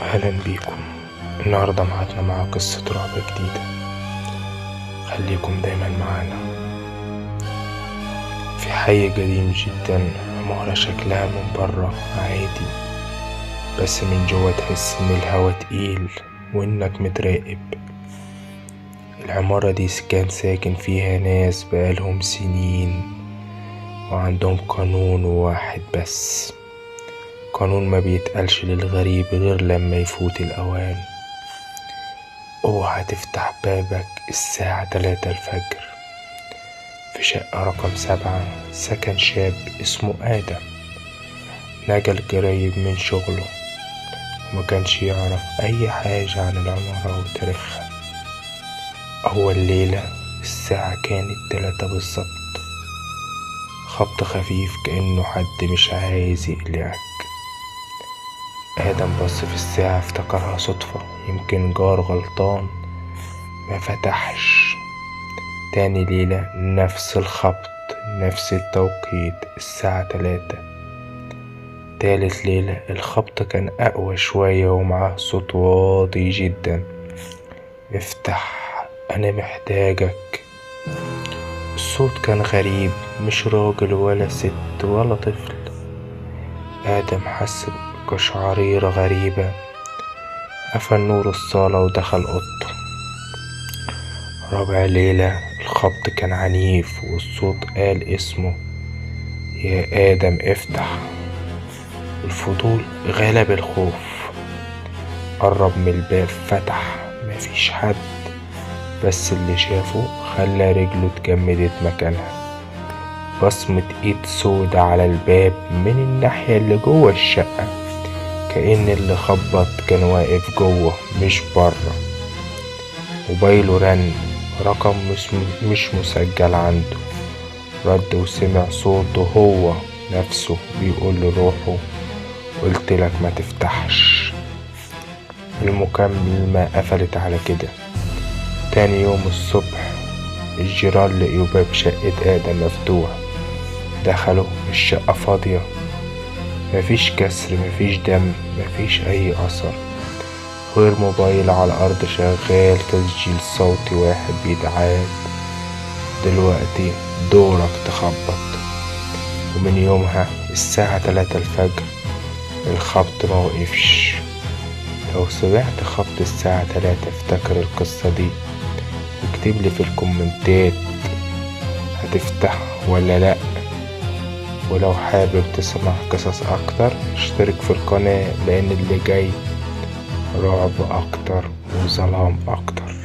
أهلا بيكم. النهاردة معادنا مع قصة رعب جديدة، خليكم دايما معانا. في حي قديم جدا، عمارة شكلها من برا عادي، بس من جوا تحس ان الهوا تقيل وانك متراقب. العمارة دي كان ساكن فيها ناس بقالهم سنين، وعندهم قانون واحد بس، قانون ما بيتقالش للغريب غير لما يفوت الأوان: اوعى تفتح بابك الساعة 3 الفجر. في شقة رقم 7 سكن شاب اسمه آدم، نقل قريب من شغله وما كانش يعرف أي حاجة عن العمارة وتاريخها. أول ليلة الساعة كانت 3 بالظبط، خبط خفيف كأنه حد مش عايز يقلقك. آدم بص في الساعة، افتكرها صدفة، يمكن جار غلطان، ما فتحش. تاني ليلة نفس الخبط، نفس التوقيت، الساعة 3. تالت ليلة الخبط كان أقوى شوية ومعاه صوت واطي جدا: افتح، أنا محتاجك. الصوت كان غريب، مش راجل ولا ست ولا طفل. آدم حس بقشعريرة غريبة، قفل نور الصالة ودخل أوضته. رابع ليلة الخبط كان عنيف والصوت قال اسمه: يا آدم افتح. الفضول غلب الخوف، قرب من الباب، فتح، مفيش حد، بس اللي شافه خلى رجله اتجمدت مكانها. بصمة ايد سودة على الباب من الناحية اللي جوه الشقة، كأن اللي خبط كان واقف جوه مش بره. موبايله رن، رقم مش مسجل عنده. رد وسمع صوته هو نفسه بيقول لروحه: قلتلك ما تفتحش. المكالمة قفلت على كده. تاني يوم الصبح الجيران لقيوا باب شقة آدم مفتوح، دخلوا الشقة فاضية، مفيش كسر، مفيش دم، مفيش أي أثر، غير موبايل على الأرض شغال تسجيل صوتي واحد بيتعاد: دلوقتي دورك تخبط. ومن يومها الساعة 3 الفجر الخبط ما وقفش. لو سمعت خبط الساعة 3 افتكر القصة دي، واكتب لي في الكومنتات هتفتح ولا لأ. ولو حابب تسمع قصص أكتر اشترك في القناة، لأن اللي جاي رعب أكتر وظلام أكتر.